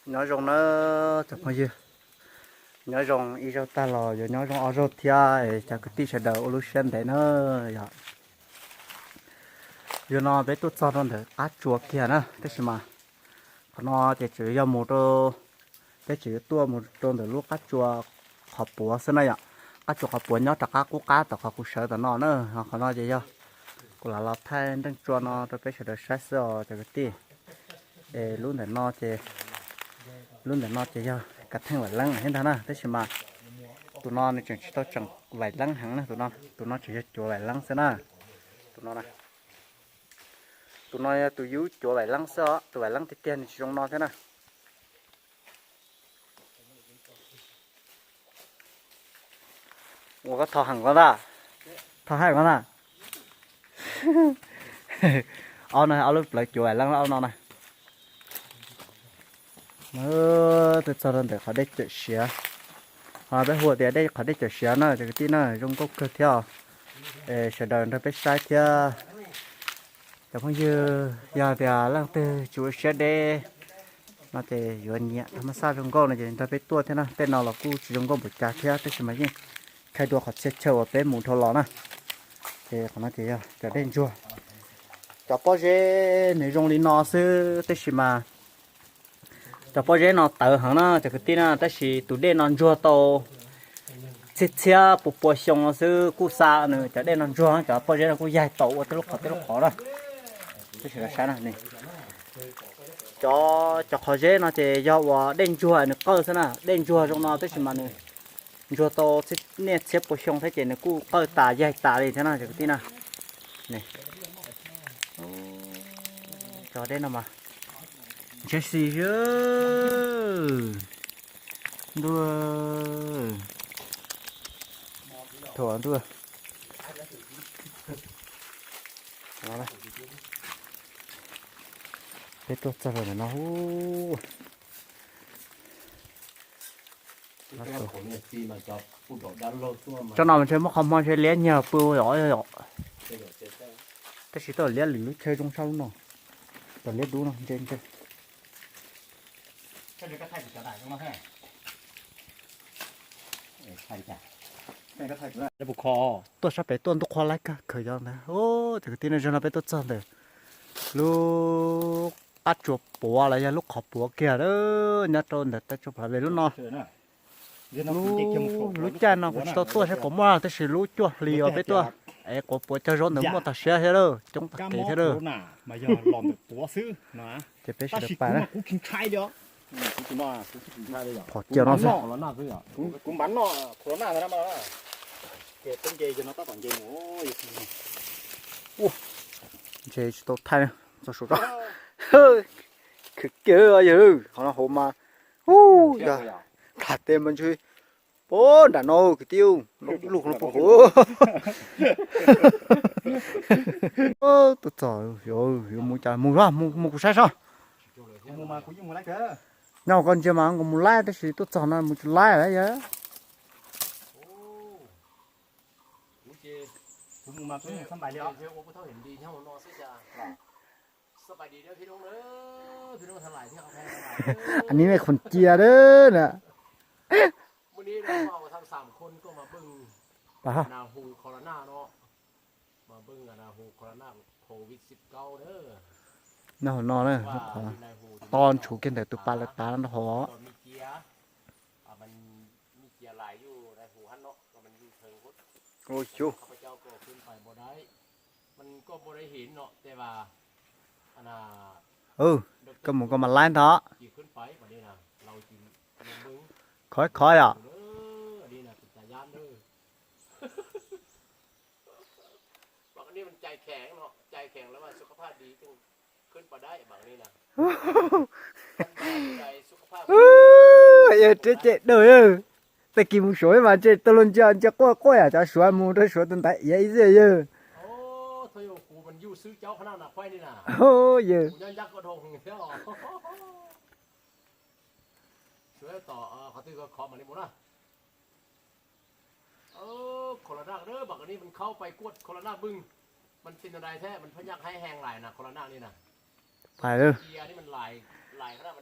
Nyob zoo na cov phooj ywg, nyob zoo ib zaug tag los yuav nyob zoo ob zaug thiab es cov kwv tij sawv daws ua lub siab ntev na. Yog yog no peb tuaj txog rau ntawm qab tsua kiag na, tab sis mas qhov no ces tseem yog mus rau, peb tseem yuav tuaj mus rau ntawm lub qab tsua qhov puav xwb na yom. Qab tsua qhov puav nyob rov qab qub qab tom qhov kuv sawv tom no na. Qhov no ces yog kuv lam los thaij nreej tsua no rau peb sawv daws saib xwb os cov kwv tij. Es lub ntawm no ces, lub ntawm no ces yog kav theej vaim leeb thiab ntag na, tab sis mas tus no nws tseem tsis tau tseem vaim leeb heev na, tus no, tus no tseem yog cuav vaim leeb xwb na. Tus no, tus no yog tus yub cuav vaim leeb xwb os, tus vaim leeb tiag tiag nws tsis zoo no thiab na. Ua koj tho heev ko ntag, tho heev ko ntag. Ob no ob lub plawv cuav vaim leeb ob no na. Twb txog rau ntawm qhov dej cawm siav, ho peb hu tias dej, qhov dej cawm siav na cov kwv tij na, zoo nkauj kawg thiab. Es sawv daws nrog peb saib thiab. Cov phooj ywg yog tias leej twg tsis ua siab deb no ces yuav nyiam thaj mab xaj zoo nkauj no ces nrog peb tuaj thiab na. Tej no los kuj tsis zoo nkauj npaum cas thiab tab sis mas yeej khai dua qhov txhia chaw uas peb mus dhau los na. Ces qhov no ces yog cov dej ntsuag. Cov pob zeb nws zoo li no xwb tab sis mas cov pob zeb no tawv heev na cov kwv tij na, tab sis tus dej no ntsuag tau txhiab txhiab pua pua xyoo xwb kuj xa nws cov dej no ntsuag, cov pob zeb no kuj yaig tau ua tej lub qhov tej lub qhov na. Tab sis saib na, cov, cov qhov zeb no ces yog uas dej ntsuag nws qawj xwb na, dej ntsuag zoo no tab sis mas nws ntsuag tau niaj txhiab pua xyoo thiab ces nws kuj qawj tas yaig tas li thiab na cov kwv tij na. Cov dej no mas ntshiab xis xwb. Ntuj, thuam ntuj. Peb tuaj txog rau ntawm no. Tsob no mas ntshe muab qhov hmo ntshe liab nyiag pw yom yom. Tab sis tuaj liab lwm lub chaw zoo tshaj lub no. Cov liab dub no ntse ntse. Tuaj sab pem tuaj ntuj qhuav laib kawg khaws yov ntag. Cov kwv tij, zaum no peb tuaj txog ntawm lub qab tsua puav los yog lub qhov puav kiag, nyob rau ntawm taw tsua phav ve lub no. Lub, lub caij no kuv tsis tau tuaj saib puas muaj tab sis lub cuaj hlis uas peb tuaj es quav puav cog zaub ntawd muaj tag siab thiab lawm, coob tag kev thiab lawm. Ces peb sawv daws pais na. Phom kiag no xwb. Ntshe tsis tau thaij txog saum no. Khwv kiag yawg, qhov no hauv mas, ub, yog tham tes mas ntshe, pom nram no kwv tij, lub qhov no pom hauv. Tuaj txog, yuav mus cas mus, mus kuv saib soj. Nyob koj ntsia mas nkaus mus laib tab sis tuaj txog no mus tsis laib lawm yawg. Anv me khoom cia dab na. Nyob hauv no na, qhov to ntshuv kiag ntawm tus pas lawv tav no rau hauv. Koj mus koj mas laib ntag. Khov khov yom. Yawg, riab cem dawb yawg. Tag kis mus Suav mas ntshe tau luag ntsia, ntsia quaj quaj yam cov Suav mus rau Suav tus ntaiv iav ib txhij yawg. Yawg. Pais lawm.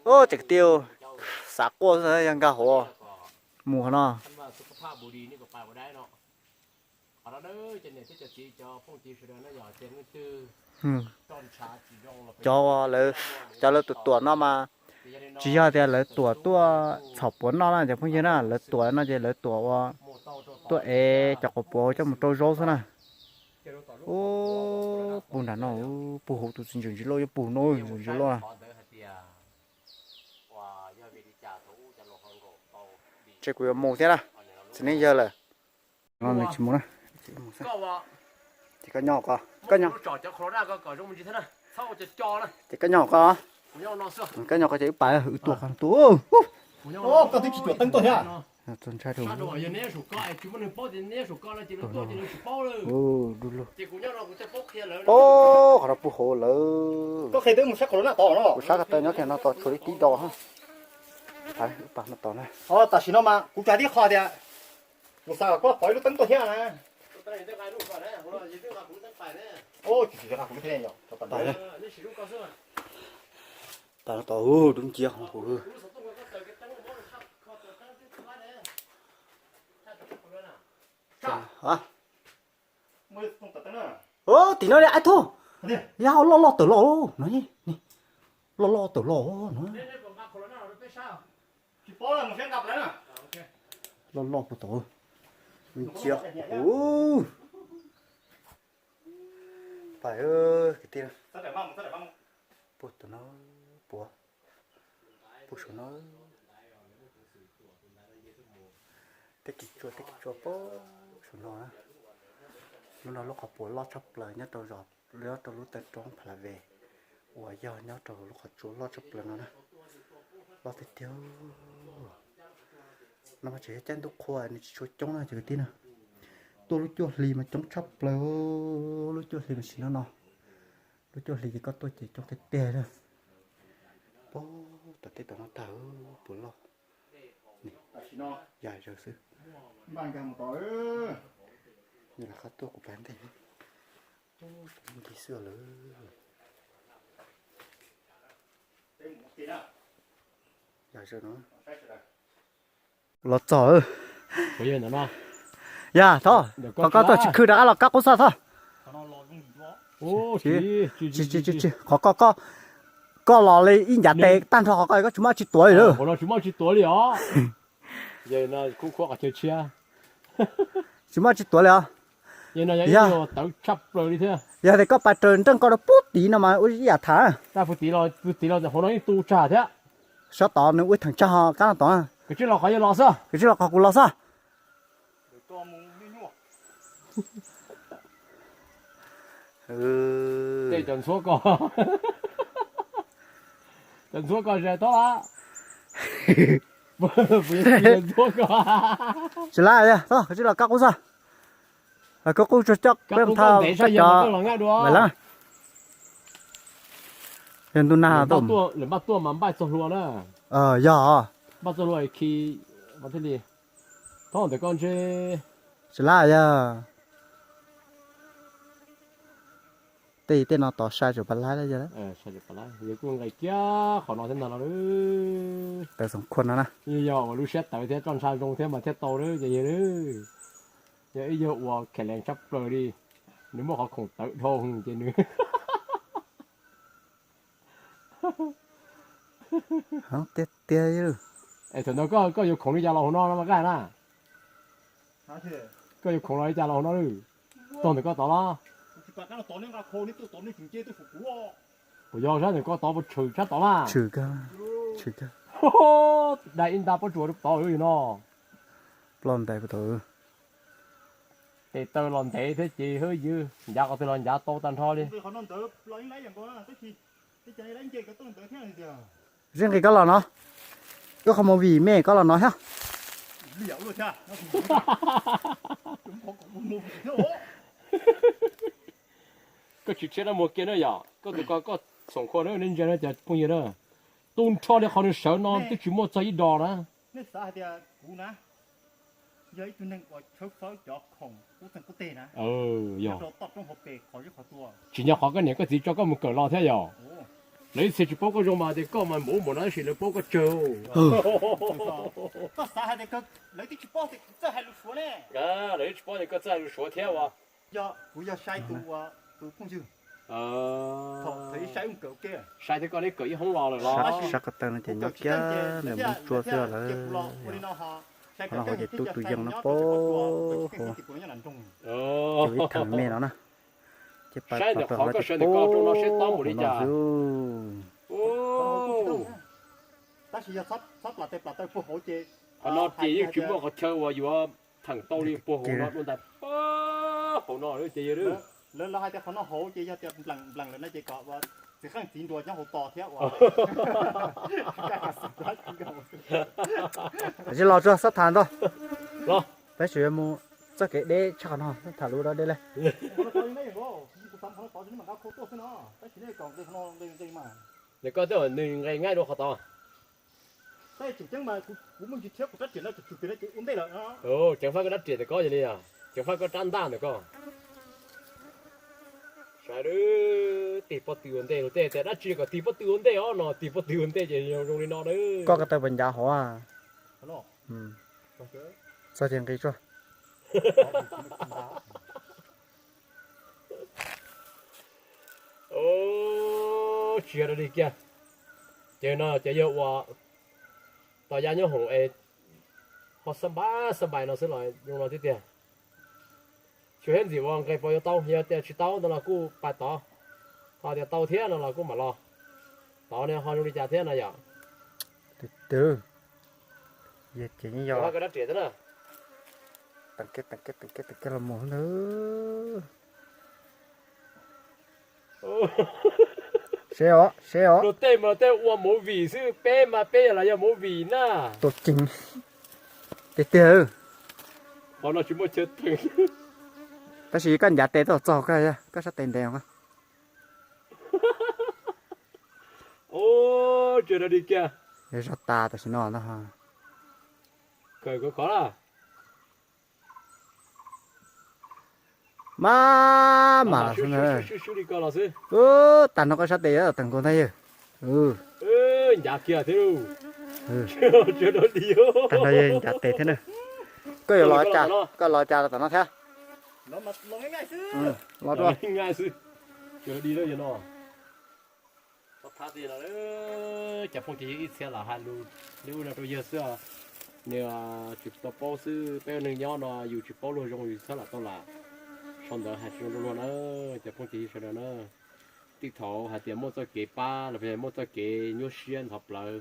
Ub, cov kwv tij, Xav quaj xwb yog nkag hauv mus qhov no. Cov, cov lawv tuam tuam no mas tsis yog tias lawv tuam tuaj txhom puav noj na cov phooj ywg na, lawv tuam no ces lawv tuam ua tuaj ev cov quav puav coj mus rau zaub xwb na. Ub, puag nram no, puag hauv tus txiv ntsim ntsis loj, puag no ntsim ntsis loj. Ces kuv yuav mus thiab na, txiv neej yawg lawm. No nws tsis mus na. Ces koj nyob ko, koj nyob, ces koj nyob ko, koj nyob ko ces wb pais, wb tuaj qhov no tuaj. Koj twb tsis tuam teeb tuaj thiab. Txog ntshai rau. Ub, qhov no puag hauv lawm. Kuv sab ko taw nyob kiag no tod tshuav li tib do. Pais, wb pais no tod na. Tam sim no mas kuv tsis tib qho tias kuv xav kom koj pov ib lub teeb tuaj thiab na. Pais no tod, dub nciab hauv. Tim no li Aib Thoj, yog loj loj tawm los no, loj loj tawm los no. Loj loj puag tod, dub nciab. Pais, kwv tij, puag tom no, puag, puag saum no. Tej kev tsua, tej kev tsua puag saum no na. Lub no lub qhov puav loj tshaj plaws nyob rau zos, nyob rau lub teeb roob Pha La Ve, uas yog nyob rau lub qhov tsua loj tshaj plaws no na. Loj tiag tiag. No mas tseem yog caij ntuj qhua nws tsis tshua coob na cov kwv tij na. Tuaj lub cuaj hli mas coob tshaj plaws, lub cuaj hli mas sim no no. Lub cuaj hli ces koj tuaj ces coob tiag tiag na. Puag tom tej tom no tag puas loj. Yam zawg xwb. Nws lam qab tuaj kuv pais ntej. Ncig xwb lawm. Yam zawg no. Los txog. Yog Thoj, koj txawm tsis khw rov qab los kab qub xwb Thoj. Tsis, tsis, qhov koj, koj los li ib ncav tes tag nrho qhov koj, koj tsis muaj tsis tuav li lawm. Tsis muaj tsis tuav li os. Yog, yog tias koj pais raws nreej koj rau puag tid no mas ua ib yam tham. Sab tod nws ua theem tsag ho kab no tod. Kwv tsis los qhov kuv los xwb. Cov ntxhuav ko ze tau a. Tsis laj, kwv tsis los kab qub xwb. Koj qub tsuag coj peb thaj coj cov lawm. Yog ntuj nag lawm npaj tuaj mas npaj txog hlua na. Yog. Npaj txog hlua khi mas thiaj li thoob ntawm koj ntshe. Tsis laj yog. Tej tej no tod sai tsam pas lab yog. Yog kuj nqis kiag qhov no thiab ntag no. Tawv xoom khuaj no na. Yog ua lub siab tawv thiab tso ntsha zoo thiab mas thiaj tau ces yog. Yog ib yawg uas kheev lees tshaj plaws li, nws muaj qhov khoom tawv dhau ces nws. Tiag tiag. Es thaum ntawd koj yuav khoom li cas los hauv no no mas qaj na? Koj yuav khoom los li cas los hauv no lawm? Tog ntawm koj tod los? Puas yog sab ntawm koj tod puas tshwm sab tod mas? Tshwm kawg, tshwm kawg. Dai ib nta pob tsuas rau tod no. Ploj ntais puag tod. Tes taw los ntev thiab ces hwb ywg ncav qhov twg los ncav tau tag nrho li. Zeej nqis koj los no. Wb qhov movie me koj los no thiab. Koj tsis tshiab dab muag kiag na yom, koj tus ko koj xoom khuaj na, nej ntsia na cov phooj ywg na. Tu nrho li qhov nws sawv no twb tsis muaj txog ib do na. Yog. Tsis nyog qhov koj niam koj txiv tso koj mus kawm los thiab yog. Lawv ib txhia tsis paub koj zoo mas tias koj mas npaum ub npaum no tab sis lawv paub koj tsawg. Koj xav hais tias lawv twb tsis paub tias kuv txawj hais lus Suav ne. Lawv twb tsis paub tias koj txawj hais lus Suav thiab ua. Yog kuv yog sai tus, tus phooj ywg. Thaum ib sai ub kawm ua ke, sai thiab koj neb kawm ib hoob los lawm los? Sab ko taw no ces nyob kiag ntawm Hmoob Tsua xwb lawm. Qhov no hauv ces tub tus yeej no pab hauv, ces ib theem me no na. Ces pab saib ntawm qhov koj sawv ntawm koj rau no seb tob npaum li cas xwb. Tab sis yog txhob plam tes plam taw puag hauv ces, qhov no ces yeej tsis muaj qhov chaw uas yuav theem tau li puag hauv no dua ntais hauv no ces yog lawv hais tias qhov no hauv ces yog tias nplees nplees lawm no ces kom txiv qeej txiv nruas nyob hauv tos thiab ua. Los tsuag xob tham ntau. Peb tsis mus txoj kev deb tshaj qhov no, xob tham lus deb deb li. Nws koj twb nws nqe ngaib dua qhov tod. Ceev faj koj rab riam ntawm koj yog li os, ceev faj koj rab ntaj ntawm koj. Saib, tig pob tw ua ntej, luag tej tias dab tsi kom tig pob tw ua ntej os no, tig pob tw ua ntej ces zoo li no. Koj ko taw puas ncav hov? Txog ces nqis tsuag. Tsis yog dog dig kiag. Ces no ces yog ua tos ya nyob hoom es ho xab npais xab npais no xwb los zoo no thiab tiag. Tsuas thiab ntxim ua nqe puas yuav tau, yog tias tsis tau ntawd los kuj pais tod, ho tias tau thiab no los kuj mam los. Tod ne ho zoo li cas thiab no yom? Twb, yog ces yeej yog. Teem kiag teem kiag teem kiag teem kiag los mus ntag. Seb os, seb os. Luag tej mas tej ua movie xwb, peb mas peb yog los yog movie na. Tua ceev tiag tiag. Qhov no tsis muaj chaw theem. Tab sis koj ncav tes tuaj txog koj, koj sab tes ntev. Tsis yog dog dig kiag. Zog tas tam sim no ntag. Khawm kov khov lawm. Maj mam xwb na. Ub, tag no koj sab tes teem nkaus ntag yawg. Ncav kiag thiab. Tag no yawg ncav tes thiab na. Koj yuav los cas, koj los cas los tom no thiab? Los dua. Cov phooj ywg ib txhia lam hais lus li ub no rau yawg xwb os. Nws tsis tau paub xwb, peb ua neeg nyob no yus tsis paub luag zoo yus txhob lam tau lam sau ntawv hais tsis zoo rau luag na. Cov phooj ywg sawv daws na, tej thaum hais tias muaj txoj kev pab los yog muaj txoj kev nyuaj siab ntxhov plawv,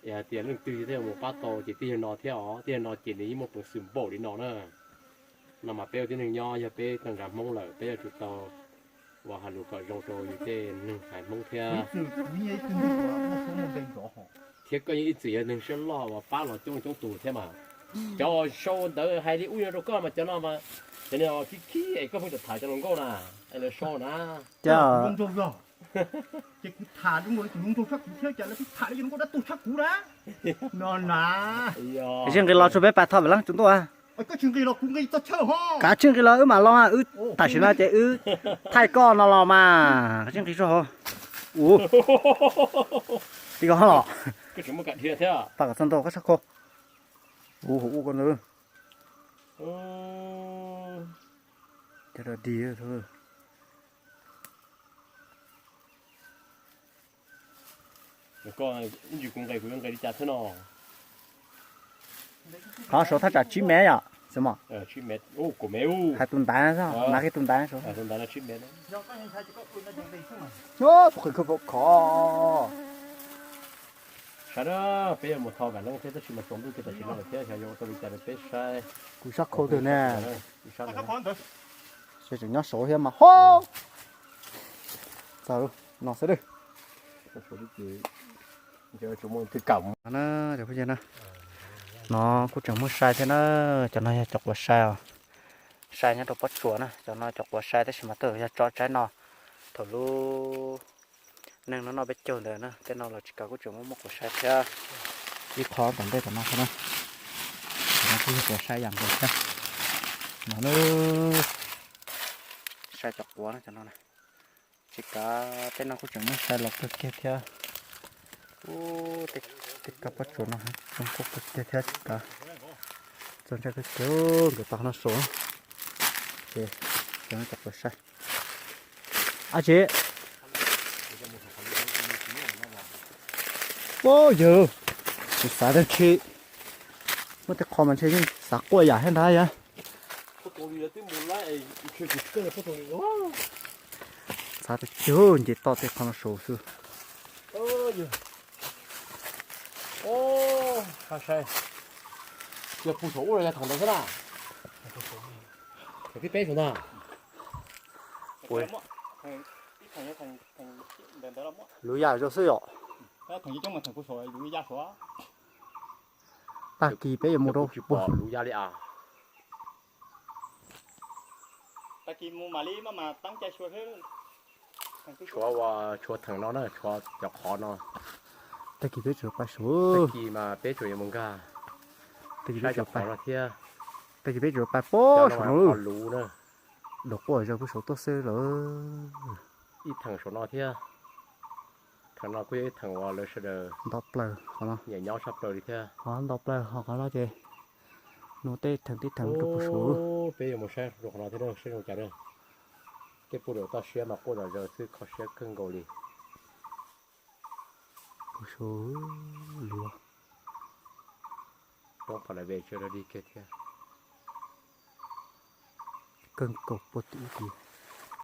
es hais tias leej twg thiaj mus pab tau ces tej yawg no thiab os, tej yawg no ces nws yeej muaj peev xwm npaum li no na. No mas peb ua tib neeg nyob yog peb tag nrho Hmoob lawm peb yuav tsum tau uas hais lus kom zoo rau yus tej neeg haiv Hmoob thiab. Thiab koj yeej ib txwm yog neeg siab loj uas pab los coob coob tus thiab mas. Cov sau ntawv hais li ub no rau koj mas cov no mas, cov no khib khib es koj pheej tham cov hluas nkauj na, es lawv sau na. Ces kuv tham zoo nkaus li tus hluas nraug tshaj kuv thiab cas lawv pheej tham li cov hluas nkauj dab tuag tshaj kuv na. No na. Tsis nqis los tsuas peb pais tho pem leej tsuas ntuj. Kav tsij nqis los wb mam los, wb tam sim no ces wb thaij koj no los mas. Kav tsij nqis tsuag hauv. Ub, tib koj los. Paj kom txog ntua koj sab khau. Ub, ub koj ntawd. Cov dog dig. Ib ntsis kuv nqes kuv yuav nqes li cas thiab no? Qhov saud thaj tsam tsib mev yom, xwb mos. Hais tus ntaiv, nav kiag tus ntaiv saud. Nyob puag qhov khov. Saib na, peb yuav mus tho vam leej thiab tab sis mas tsaus ntuj kiag tam sim no lawm thiab xyov yuav ua tau li cas rau peb saib. Kuv sab khau twg ne? Seb tseem nyob saud thiab mas ho. Txog no xwb. Cov phooj ywg na, no kuj tseem muaj sai thiab na. Cov no yog cov quav sai os. Sai nyob rau pob tsuas na, cov no cov quav sai tab sis mas twb yog tso tsaib no. Thaum lub neej no noj peb caug ntawd na, tej no los tsis kav kuj tseem muaj muaj quav sai thiab. Ib qho tom ntej tom no thiab na. Cov no kuj yog quav sai yam nkaus thiab. No na, sai cov quav na cov no na. Tsis kav, tej no kuj tseem muaj sai los kawg kiag thiab. Ub, tej kab pob tsuas no zoo nkauj kawg kiag thiab tsis kav. Txaus ntshai kawg kiag, nkawd tau qhov no saud. Ces cov no cov pawg saib. Ab tsi. Ub yawg, kuv xav tias ntshe muaj tej qho mas ntshe yeej xav quaj yam thiab ntag yog. Xav tias nce toj tej qho no saud xwb. Yog pug saum ub los yog theem ntawd xwb na? Theem thib peb saum ntag. Luv yaj zoo xwb yom. Tag kis peb yuav mus rau tsis pom luv yaj li as. Tshuav ua tshuav theem no na, tshuav cov qhov no. Tag kis peb tseem pais saud. Tag kis mas peb tseem yuav mus nkag. Tag kis peb tseem pais no thiab. Tag kis peb tseem pais pem saum no. Luv na. Dam quaj zaws pem saud tuaj xwb lawm. Ib theem saum no thiab. Theem no kuj yog ib theem uas lawv sawv daws nto plaws qhov no, nyiam nyob tshaj plaws li thiab. Qhov nto plaws ho qhov no ces nug tej theem tib theem rau pem saud. Peb yuav mus saib rau qhov no thiab, saib zoo cas na. Tej pug dam toj siab mas quaj zom zaws xwb, kho siab kawg nkaus li. Pem saud luv. Roob Pha Lais Ve tsa dog dig kiag thiab. Kawg nkaus puag tim ub tid.